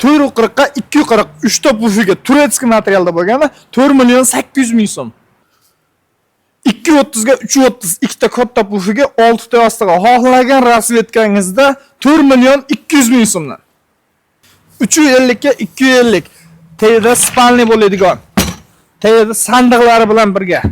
440 ga 240, uchta pufiga, турецкий materialda bo'lgani 4 million 800 ming so'm. 230 ga 330, ikkita katta pufiga, 6 ta yostig'i, xohlagan расцветка ngizda 4 million 200 ming so'mdan. 350 ga 250, tagida спальный bo'ladigan. Tagida sandiqlari bilan birga.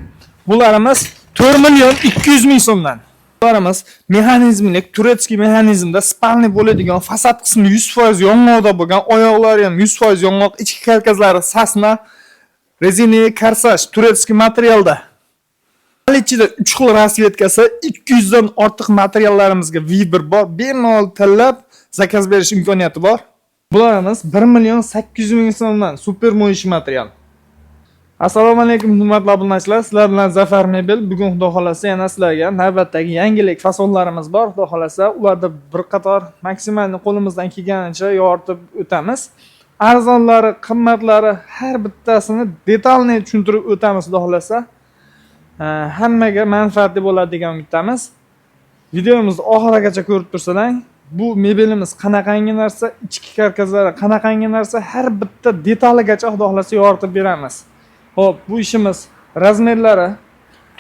Bularimiz 4 million 200 ming so'mdan. Bularimiz mexanizmlik, турецкий mexanizmda спальный bo'ladigan, fasad qismi 100% yong'oqda bo'lgan, oyoqlari ham 100% yong'oq, ichki karkazlari сосна, резина korsaj, турецкий materialda. Ichida 3 xil расцветка si, 200 dan ortiq materiallarimizga выбор bor. Bemalol tanlab заказ berish imkoniyati bor. Bularimiz 1 million 800 ming so'mdan, супер моющий material. Assalomu alaykum, hurmatli obunachilar. Sizlar bilan Zafar Mebel. Bugun, Xudo xolasa, yana sizlarga navbatdagi yangilik fasonlarimiz bor. Xudo xolasa, ularda bir qator maksimalni qo'limizdan kelganicha yoritib o'tamiz. Arzonlari, qimmatlari, har bittasini детальный tushuntirib o'tamiz, Xudo xolasa. Hammaga manfaatli bo'ladi degan umiddamiz. Videomizni oxirigacha ko'rib tursalar, bu mebelimiz qanaqangi narsa, ichki karkazlari qanaqangi narsa, har bitta detaligacha, Xudo xolasa, yoritib beramiz. Xo'p, bu ishimiz размер lari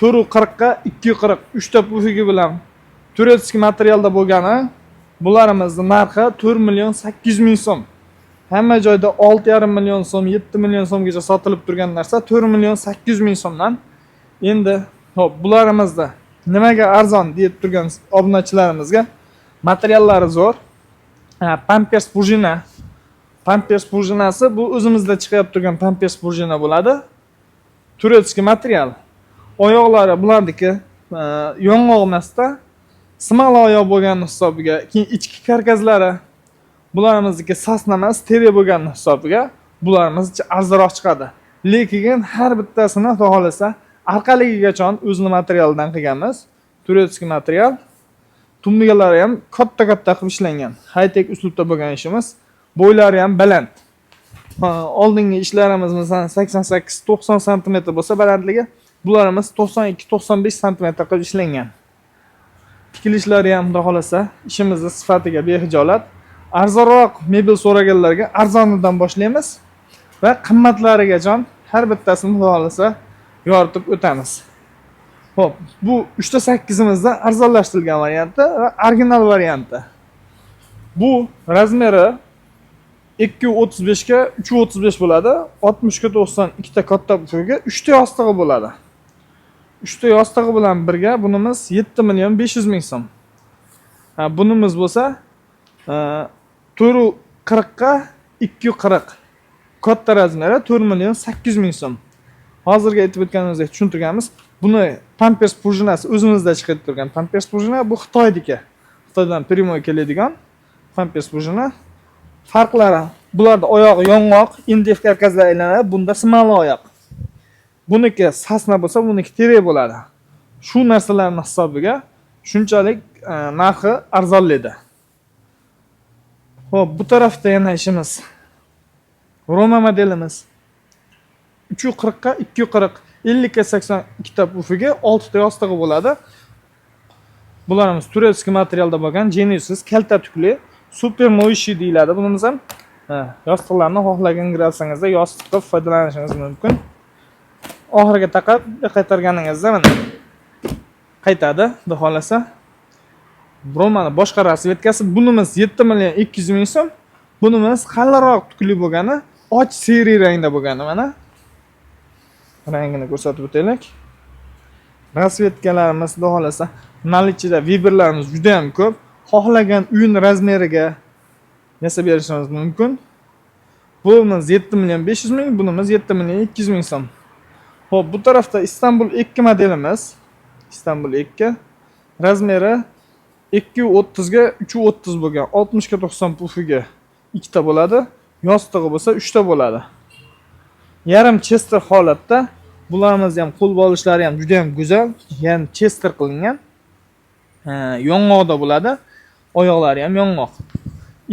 440 ga 240, 3 ta pufigi bilan, турецкий materialda bo'lgani, bularimizni narxi 4 million 800 ming so'm. Hamma joyda 6,5 million so'm, 7 million so'mgacha sotilib turgan narsa 4 million 800 ming so'mdan. Endi, xo'p, bularimizni nimaga arzon deb turgan obunachilarimizga, materiallari zo'r. Ha, pampers пружина. Pampers prujinasi, bu o'zimizda chiqyapti turgan pampers пружина bo'ladi. Турецкий material. Oyoqlari bularniki yong'oq emasda, смола oyoq bo'lgani hisobiga, keyin ichki karkazlari bularimizniki сосна emas, teri bo'lgani hisobiga bularimiz arzonroq chiqadi. Lekin har bittasini, Xudo xohlasa, orqaligigacha o'zini materialidan qilganmiz. Турецкий material. Tumbigalari ham katta katta qilib ishlangan. High-tech uslubda bo'lgan ishimiz. Bo'ylari ham baland. Ha, oldingi ishlarimiz, masalan, 88-90 santimetr bo'lsa balandligi, bularimiz 92-95 santimetr qilib ishlangan. Tikilishlari ham, Xudo xohlasa, ishimizni sifatiga behijolat. Arzonroq mebel so'raganlarga arzonidan boshlaymiz va qimmatlarigacha har bittasini, Xudo xohlasa, yoritib o'tamiz. Xo'p, bu 3 ta 8imizda arzonlashtirilgan varianti va original varianti. Bu размер i 2.35 ga 3.35 bo'ladi. 60 ga 90, ikkita katta pufiga, 3 ta yostig'i bo'ladi. 3 ta yostig'i bilan birga bunimiz 7 million 500 ming so'm. Ha, bunimiz bo'lsa 4.40 ga 2.40, katta размер i 4 million 800 ming so'm. Hozirgi aytib o'tganimizdek tushuntirganmiz. Buni pampers prujinasi o'zimizda chiqib turgan pampers пружина, bu Xitoyniki. Xitoydan прямой keladigan pampers пружина. Farqlari: bularda oyog'i yong'oq, MDF karkazlar aylanadi, bunda смола oyoq. Buniki сосна bo'lsa, buniki teri bo'ladi. Shu narsalarni hisobiga shunchalik narxi arzonlaydi. Xo'p, bu tarafda yana ishimiz. Roma modelimiz 340 ga 240, 50 ga 80, ikkita pufiga, 6 ta yostig'i bo'ladi. Bularimiz турецкий materialda bo'lgan, jenisiz, kalta tukli, супер моющий deyiladi bunimiz ham. Ha, yostiqlarni xohlagan gradusingizda yostiq qilib foydalanishingiz mumkin. Oxiriga taqab qaytarganingizda, mana, qaytadi, Xudo xohlasa. Romani boshqa расцветка si, bunimiz 7 million 200 ming so'm. Bunimiz qalinroq tukli bo'lgani, och серый rangda bo'lgani, mana. Rangini ko'rsatib o'taylik. Расцветка larimiz, Xudo xohlasa, наличие da выбор larimiz juda ham ko'p. Xohlagan uyni размер iga yasab berishimiz mumkin. Bunimiz 7 million 500 ming, bunimiz 7 million 200 ming so'm. Xo'p, bu tarafda Istanbul 2 modelimiz. Istanbul 2 размер i 2.30 ga 3.30 bo'lgan, 60 ga 90, pufiga ikkita bo'ladi. Yostig'i bo'lsa 3 ta bo'ladi. Yarim chester holatda. Bularimiz ham qo'l bolishlari ham juda ham go'zal, ya'ni chester qilingan. Yong'oqda bo'ladi. Oyoqlari ham yong'oq.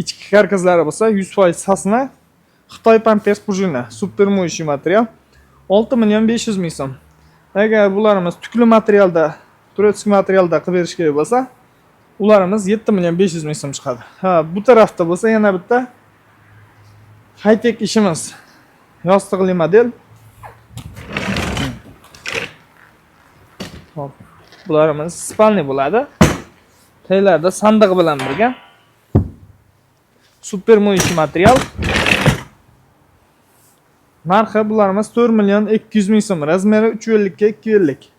Ichki karkazlari bo'lsa 100% сосна, Xitoy pampers пружина, супер моющий material. 6 million 500 ming so'm. Agar bularimiz tukli materialda, турецкий materialda qilib berish kerak bo'lsa, ularimiz 7 million 500 ming so'm chiqadi. Ha, bu tarafda bo'lsa yana bitta High-tech ishimiz. Yostiqli model. Hop. Bularimiz спальный bo'ladi. Taylarda sandiq bilan birga. Super моющий material. Narxi bularimiz 4 million 200 ming so'm. Размер i 350 ga 250.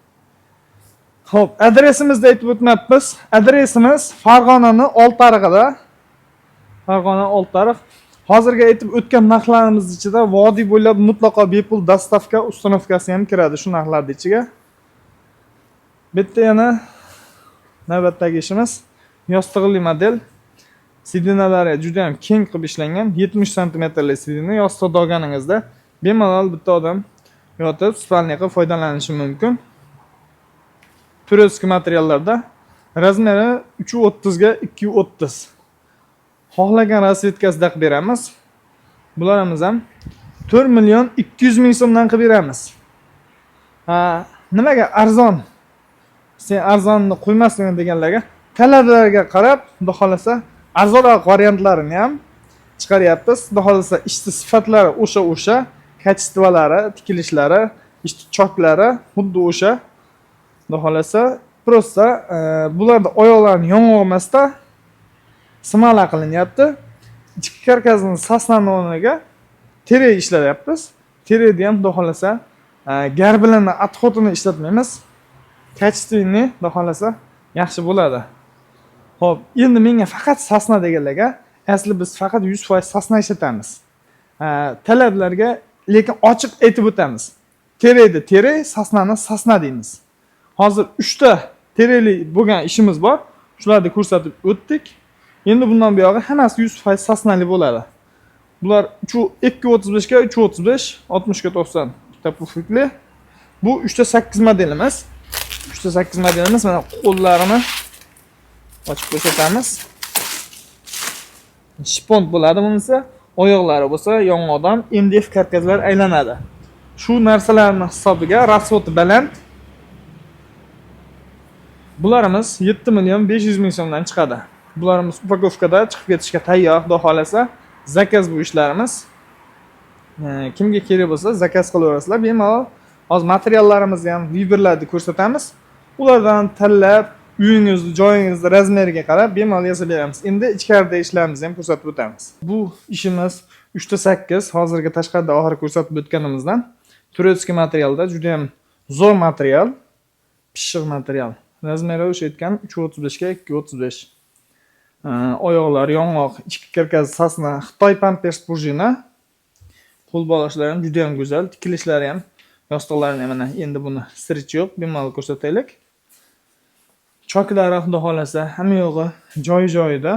Xo'p, adresimizni aytib o'tmabmiz. Adresimiz Farg'onani Oltiarig'ida. Farg'ona Oltiariq. Hozirgi aytib o'tgan narxlarimiz ichida vodiy bo'ylab mutlaqo bepul доставка, установка si ham kiradi shu narxlarning ichiga. Bu yerda yana navbatdagi ishimiz yostiqli model. Сиденья lari juda ham keng qilib ishlangan. 70 santimetrli сиденье, yostiqda olganingizda bemalol bitta odam yotib спальный qilib foydalanishi mumkin. Турецкий materiallarda, размер i 3.30 ga 2.30. Xohlagan расцветка sida qilib beramiz. Bularimiz ham 4 million 200 ming so'mdan qilib beramiz. Ha, nimaga arzon? Sen arzonni qo'ymasligini deganlarga, talablarga qarab, xudo xohlasa, arzonroq variantlarini ham chiqaryapmiz. Xudo xohlasa, ishni sifatlari o'sha, качество lari, tikilishlari, ishni choklari xuddi o'sha. Xudo xohlasa, просто bularda oyoqlarni yong'oq emasda смола qilinyapti. Ichki karkasini сосна ni o'rniga terak ishlatyapmiz. Terakni ham, xudo xohlasa, garbilini отход ini ishlatmaymiz. Качественный, xudo xohlasa, yaxshi bo'ladi. Xo'p, endi menga faqat сосна deganlarga, asli biz faqat 100% сосна ishlatamiz. Talablarga lekin ochiq aytib o'tamiz. Terakni terak, сосна ni сосна deymiz. Hozir 3 ta terakli bo'lgan ishimiz bor. Shularni ko'rsatib o'tdik. Endi bundan buyog'i hammasi 100% сосна li bo'ladi. Bular 3 2.35 ga 3.35, 60 ga 90 bitta pufikli. Bu 3 ta 8 modelimiz. 3 ta 8 modelimiz, mana qo'llarini ochib ko'rsatamiz. Шпонт bo'ladi bunisi. Oyoqlari bo'lsa yong'oqdan MDF karkaslar aylanadi. Shu narsalarni hisobiga расход i baland. Bularimiz 7 million 500 ming so'mdan chiqadi. Bularimiz упаковка da chiqib ketishga tayyor, xudo xohlasa. Заказ bu ishlarimiz. Kimga kerak bo'lsa, заказ qilaverasizlar bemalol. Hozir materiallarimizni ham, выбор larni ko'rsatamiz. Ulardan tanlab, uyingizni, joyingizni размер iga qarab bemalol yasab beramiz. Endi ichkarida ishlarimizni ham ko'rsatib o'tamiz. Bu ishimiz 3 ta 8, hozirgi tashqarida oxiri ko'rsatib o'tganimizdan турецкий materialda, juda ham zo'r material, pishiq material. Размер i o'sha aytgan 3.35 ga 2.35. Oyoqlar yong'oq, ichki karkasi сосна, Xitoy pampers пружина. Qo'l bog'lashlari ham juda ham go'zal, tikilishlari ham, yostiqlarini ham, mana endi buni стрейч yo'q, bemalol ko'rsataylik. Choklari, xudo xohlasa, hamma yo'g'i joyi joyida.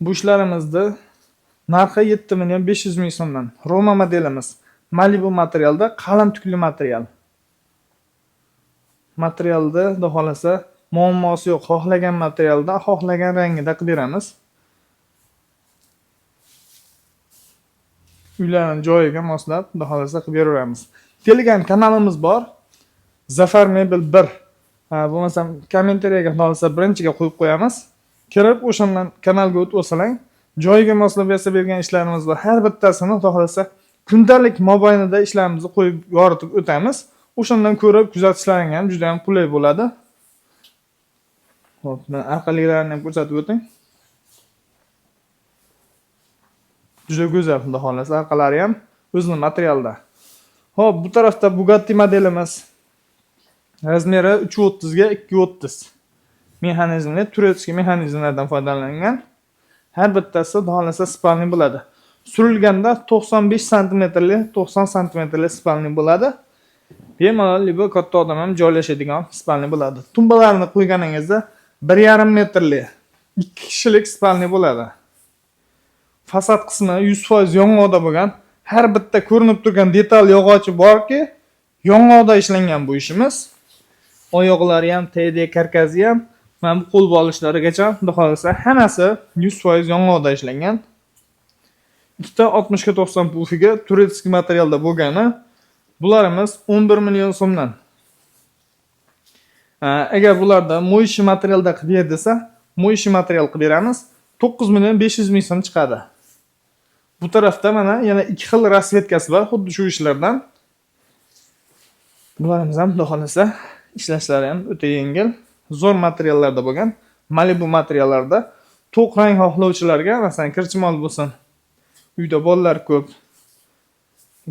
Bu ishlarimizni narxi 7 million 500 ming so'mdan. Roma modelimiz. Malibu materialda, qalin tukli material. Materialda, xudo xohlasa, muammosi yo'q. Xohlagan materialda, xohlagan rangida qilib beramiz. Uylarni joyiga moslab, xudo xohlasa, qilib beraveramiz. Telegram kanalimiz bor. Zafar Mebel 1. Ha, bo'lmasam комментария ga, xudo xohlasa, birinchiga qo'yib qo'yamiz. Kirib o'shandan kanalga o'tib olsalang, joyiga moslab yasab bergan ishlarimiz bor. Har bittasini, xudo xohlasa, kundalik mobaynida ishlarimizni qo'yib yoritib o'tamiz. O'shandan ko'rib kuzatishlaring ham juda ham qulay bo'ladi. Xo'p, mana orqaliklarini ham ko'rsatib o'ting. Juda go'zal, xudo xohlasa, orqalari ham o'zini materialda. Xo'p, bu tarafda Bugatti modelimiz. Размер i 3.30 ga 2.30. Mexanizmli, турецкий mexanizmlardan foydalangan. Har bittasi, xudo xohlasa, спальный bo'ladi. Surilganda 95 santimetrli, 90 santimetrli спальный bo'ladi. Bemalol либо katta odam ham joylashadigan спальный bo'ladi. Tumbalarni qo'yganingizda 1,5 metrli 2 kishilik спальный bo'ladi. Fasad qismi 100% yong'oqda bo'lgan. Har bitta ko'rinib turgan detal yog'ochi borki, yong'oqda ishlangan bu ishimiz. Oyoqlari ham, TD karkazi ham, mana bu qo'l bolishlarigacha, xudo xohlasa, hammasi 100% yong'oqda ishlangan. Ikkita 60 ga 90 pufiga турецкий materialda bo'lgani, bularimiz 11 million so'mdan. Agar bularda моющий materialda qilib ber desa, моющий material qilib beramiz. 9 million 500 ming so'm chiqadi. Bu tarafda mana yana ikki xil расцветка si bor, xuddi shu ishlardan. Bularimiz ham xudo xohlasa ishlashlari ham o'ta yengil, zo'r materiallarda bo'lgan. Malibu materiallarda to'q rang xohlovchilarga, masalan, kirchimol bo'lsin, uyda bolalar ko'p,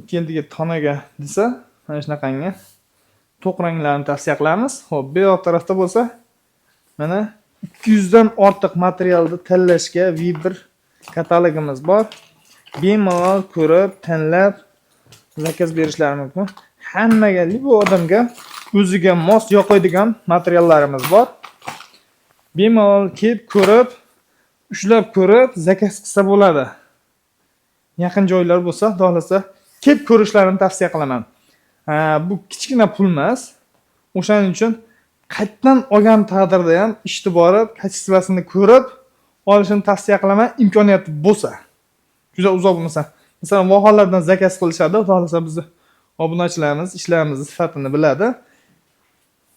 keldiga xonaga desa, mana shunaqangi to'q ranglarni tavsiya qilamiz. Xo'p, bu yoq tarafda bo'lsa, mana 200 dan ortiq materialni tanlashga V1 katalogimiz bor. Bemalol ko'rib, tanlab заказ berishlari mumkin. Hammaga, bu odamga o'ziga mos yoqadigan materiallarimiz bor. Bemalol kelib ko'rib, ushlab ko'rib заказ qilsa bo'ladi. Yaqin joylar bo'lsa, xudo xohlasa kelib ko'rishlarini tavsiya qilaman. Ha, bu kichkina pul emas. O'shaning uchun qayerdan olgan taqdirda ham ishni borib, качество sini ko'rib olishini tavsiya qilaman, imkoniyati bo'lsa. Juda uzoq bo'lmasa. Masalan, vohalardan заказ qilishadi. Xudo xohlasa bizni obunachilarimiz ishlarimizni sifatini biladi.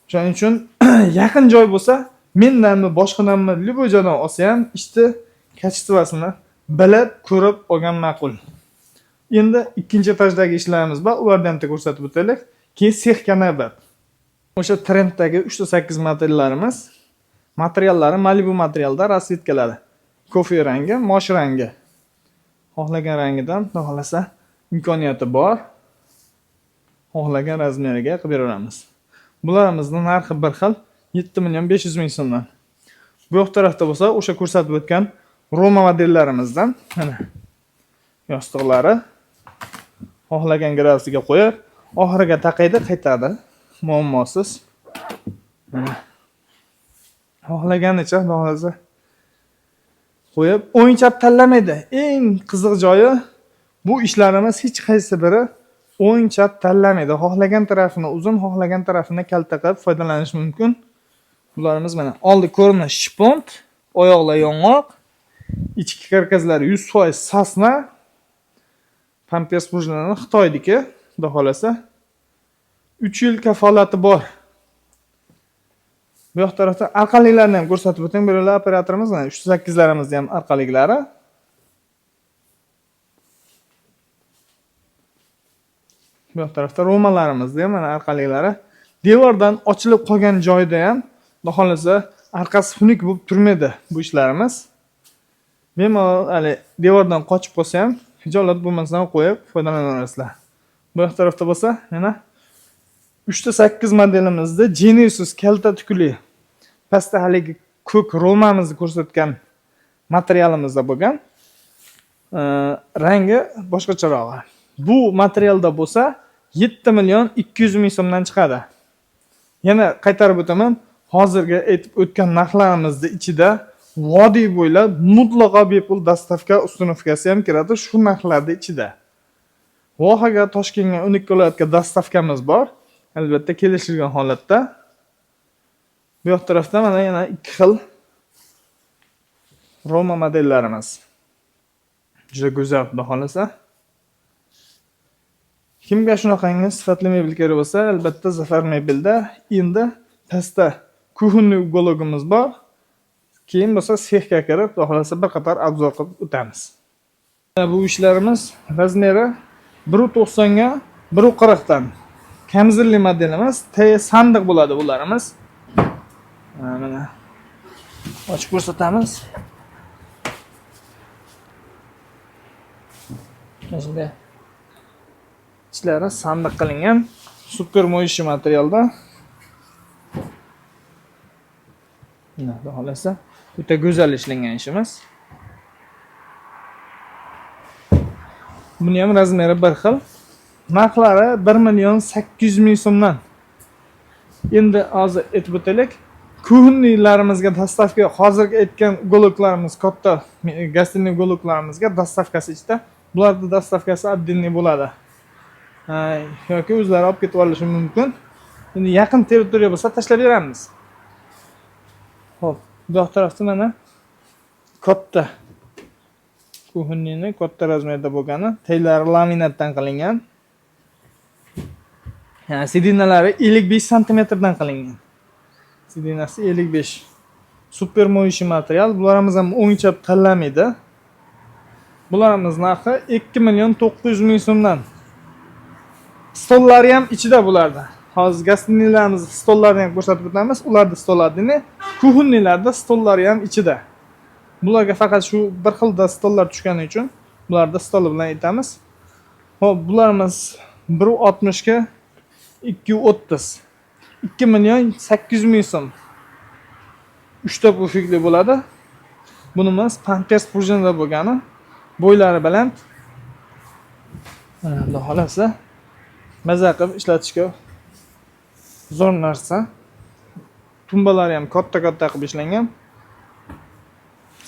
O'shaning uchun yaqin joy bo'lsa, mendanmi, boshqadanmi, любой joydan olsa ham ishni качество sini bilib, ko'rib olgan ma'qul. Endi ikkinchi etajdagi ishlarimiz bor, ularni ham bitta ko'rsatib o'taylik. Keyin sexga navbat. O'sha trenddagi 3.8 modellarimiz, materiallari Malibu materialda, расцветка lari. Kofe rangi, mosh rangi. Xohlagan rangidan xudo xohlasa imkoniyati bor. Xohlagan razmeriga qilib beraveramiz. Bularimizni narxi bir xil, 7 million 500 ming so'mdan. Bu yoq tarafda bo'lsa o'sha ko'rsatib o'tgan Roma modellarimizdan mana yostiqlari, xohlagan gradusiga qo'yib, oxiriga taqaydi, qaytadi. Muammosiz. Mana. Xohlaganicha xudo xohlasa qo'yib, o'ng chap tanlamaydi. Eng qiziq joyi, bu ishlarimiz hech qaysi biri o'ng chap tanlamaydi. Xohlagan tarafini uzun, xohlagan tarafini kalta qilib foydalanish mumkin. Bularimiz mana oldi ko'rinish шпонт, oyoqlar yong'oq, ichki karkaslari 100% сосна, pampers prujinalari Xitoyniki, xudo xohlasa. 3 yil kafolati bor. Bu yoq tarafda orqaliklarni ham ko'rsatib o'ting. Bular operatorimiz mana 308larimizni ham orqaliklari. Bu yoq tarafda romalarimizni ham mana orqaliklari. Devordan ochilib qolgan joyda ham xudo xohlasa orqasi xunuk bo'lib turmaydi bu ishlarimiz. Bemalol hali devordan qochib qolsa ham hijolat bo'lmasdan qo'yib foydalanaverasizlar. Bu yoq tarafda bo'lsa yana 3.8 modelimizda Genesis kalta tukli pastda haligi ko'k romamizni ko'rsatgan materialimizda bo'lgan, rangi boshqacharog'i. Bu materialda bo'lsa 7 million 200 ming so'mdan chiqadi. Yana qaytarib o'taman, hozirgi aytib o'tgan narxlarimizni ichida vodiy bo'ylab mutlaqo bepul доставка, установка si ham kiradi shu narxlarning ichida. Vohaga, Toshkentga, 12 viloyatga доставка miz bor. Albatta kelishilgan holatda. Bu yoq tarafda mana yana ikki xil Roma modellarimiz. Juda go'zal, xudo xohlasa. Kimga shunaqangi sifatli mebel kerak bo'lsa, albatta Zafar Mebelda. Endi pastda кухонный уголок imiz bor. Keyin bo'lsa sexga kirib, xudo xohlasa bir qator обзор qilib o'tamiz. Mana bu ishlarimiz razmeri 1.90 ga 1.40 dan. Kamzilli modelimiz, T sandiq bo'ladi bularimiz. Mana ochib ko'rsatamiz. Mana shunday ichlari sandiq qilingan, super moyishchi materialda. Mana xudo xohlasa o'ta go'zal ishlangan ishimiz. Buni ham razmeri bir xil. Narxlari 1 million 800 ming so'mdan. Endi hozir aytib o'taylik. Кухонный larimizga доставка, hozirgi aytgan уголок larimiz, katta гостиный уголок larimizga доставка si ichida. Bularning доставка si отдельный bo'ladi. Ha, yoki o'zlari olib ketib olishi mumkin. Endi yaqin territoriya bo'lsa tashlab beramiz. Xo'p, bu yoq tarafda mana katta кухонный ni katta razmerda bo'lgani, taylari laminatdan qilingan. Ha, sidinalari 55 santimetrdan qilingan. Sidinasi 55. Super moyishi material. Bularimiz ham o'ng chap tanlamaydi. Bularimiz narxi 2 million 900 ming so'mdan. Stollari ham ichida bularda. Hozir гостиный larimiz stollarini ham ko'rsatib o'tamiz. Ularda stollarni, кухонный larda stollari ham ichida. Bularga faqat shu bir xilda stollar tushgani uchun bularda stoli bilan aytamiz. Xo'p, bularimiz 1.60 ga 2.30. 2 million 800 ming so'm. 3 ta pufikli bo'ladi. Bunimiz pampers prujinada bo'lgani, bo'ylari baland. Mana xudo xolasa maza qilib ishlatishga zo'r narsa. Tumbalari ham katta-katta qilib ishlangan.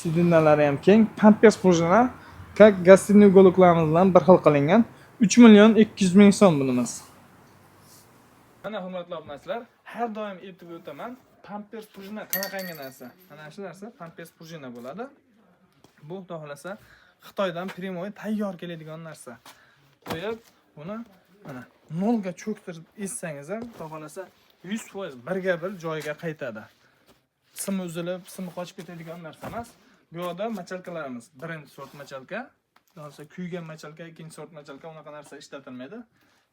Сиденья lari ham keng. Pampers prujina как гостиный уголок larimiz bilan bir xil qilingan. 3 million 200 ming so'm bunimiz. Mana hurmatli obunachilar, har doim aytib o'taman, pampers prujina qanaqangi narsa? Mana shu narsa pampers prujina bo'ladi. Bu xudo xolasa Xitoydan прямой tayyor keladigan narsa. Qo'yib, buni mana nolga cho'ktirib ezsangiz ham, xudo xolasa 100% birga bir joyiga qaytadi. Simi uzilib, simi qochib ketadigan narsa emas. Bu yoqda мочалка larimiz birinchi sort мочалка, bo'lmasa kuygan мочалка, ikkinchi sort мочалка unaqa narsa ishlatilmaydi.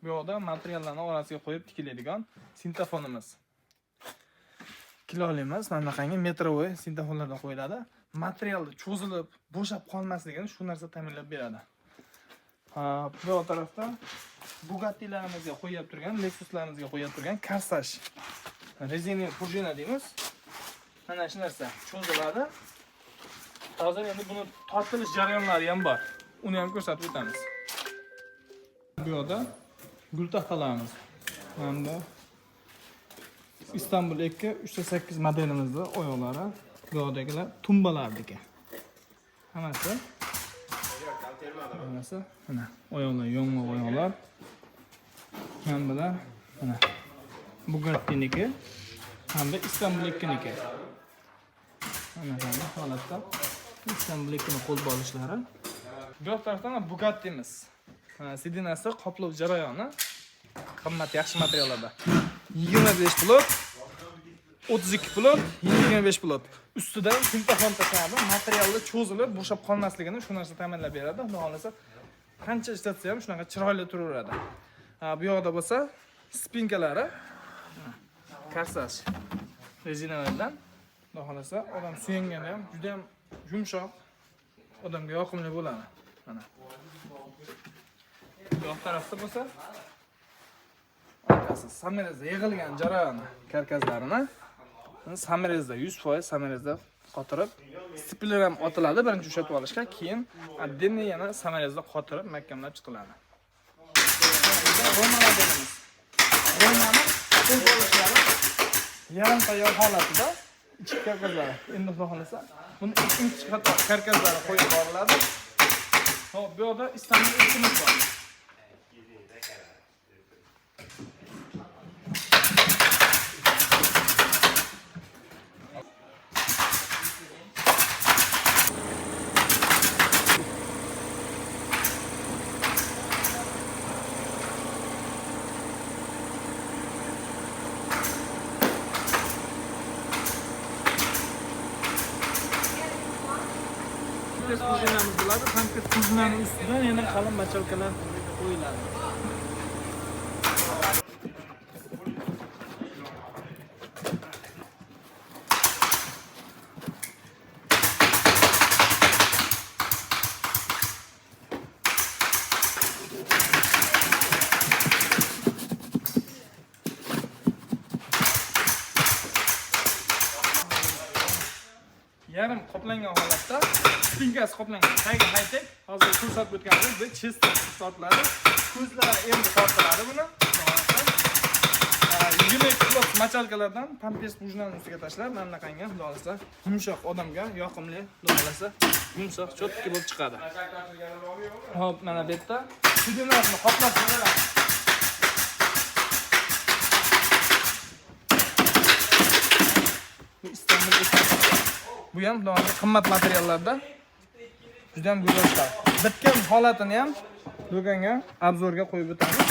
Bu yoqda materiallarni orasiga qo'yib tikiladigan sintafonimiz. Kilolimiz mana bunaqangi метровой sintafonlardan qo'yiladi. Materialni cho'zilib, bo'shab qolmasligini shu narsa ta'minlab beradi. Ha, bu yoq tarafda Bugattilarimizga qo'yib turgan, Lexuslarimizga qo'yib turgan korsaj. Rezina prujina deymiz. Mana shu narsa cho'ziladi. Hozir endi buni tortilish jarayonlari ham bor. Uni ham ko'rsatib o'tamiz. Bu yoqda gul taxtalarimiz. Mana bu Istanbul 2 3.8 modelimizda oyoqlari, bu yoqdagilar tumbalarniki. Hammasi. Hammasi mana oyoqlar, yong'oq oyoqlar. Mana bular mana Bugattiniki hamda Istanbul 2niki. Mana bunday holatda Istanbul 2ni qo'l bolishlari. Bu yoq tarafdan ham Bugatti'miz. Mana сиденья si qoplov jarayoni qimmat yaxshi materiallarda. 25 плоть, 32 плоть, 25 плоть. Ustidan sintafon tashlanadi, materialni cho'zilib, bo'shab qolmasligini shu narsa ta'minlab beradi. Xudo xolasa qancha ishlatsa ham shunaqa chiroyli turaveradi. Ha, bu yoqda bo'lsa спинка lari korsaj rezinalardan. Xudo xolasa odam suyanganda ham juda ham yumshoq, odamga yoqimli bo'ladi. Mana. Bu yoq tarafda bo'lsa orqasi саморез da yig'ilgan jarayoni karkazlarini саморез da 100% саморез da qotirib, степлер ham otiladi birinchi ushatib olishga, keyin отдельно yana саморез da qotirib mahkamlab chiqiladi. Roma modelimiz. Romani qo'l olishlari yarim tayyor holatida ichki karkazlari. Endi xudo xolasa buni ikkinchi qator karkazlari qo'yib boriladi. Xo'p, bu yoqda Istanbul ikkimiz bor. Pampers prujinamiz bo'ladi. Pampers prujinani ustidan yana qalin мочалка lar qo'yiladi. Yarim qoplangan holatda, спинка si qoplangan, tagi high-tech, hozir ko'rsatib o'tganimiz bu Chester tortiladi. Ko'zlari endi tortiladi buni. 22 плоть мочалка lardan pampers prujinani ustiga tashlab, mana bunaqangi xudo xolasa yumshoq, odamga yoqimli, xudo xolasa yumshoq, чётко bo'lib chiqadi. Xo'p, mana bu yerda сиденья sini qoplab chiqadi. Bu Istanbul ekan. Bu ham xudo xolasa qimmat materiallarda juda ham go'zal chiqadi. Bitgan holatini ham do'konga обзор ga qo'yib o'tamiz.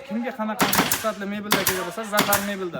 Kimga qanaqa sifatli mebellar kerak bo'lsa, Zafar mebelda.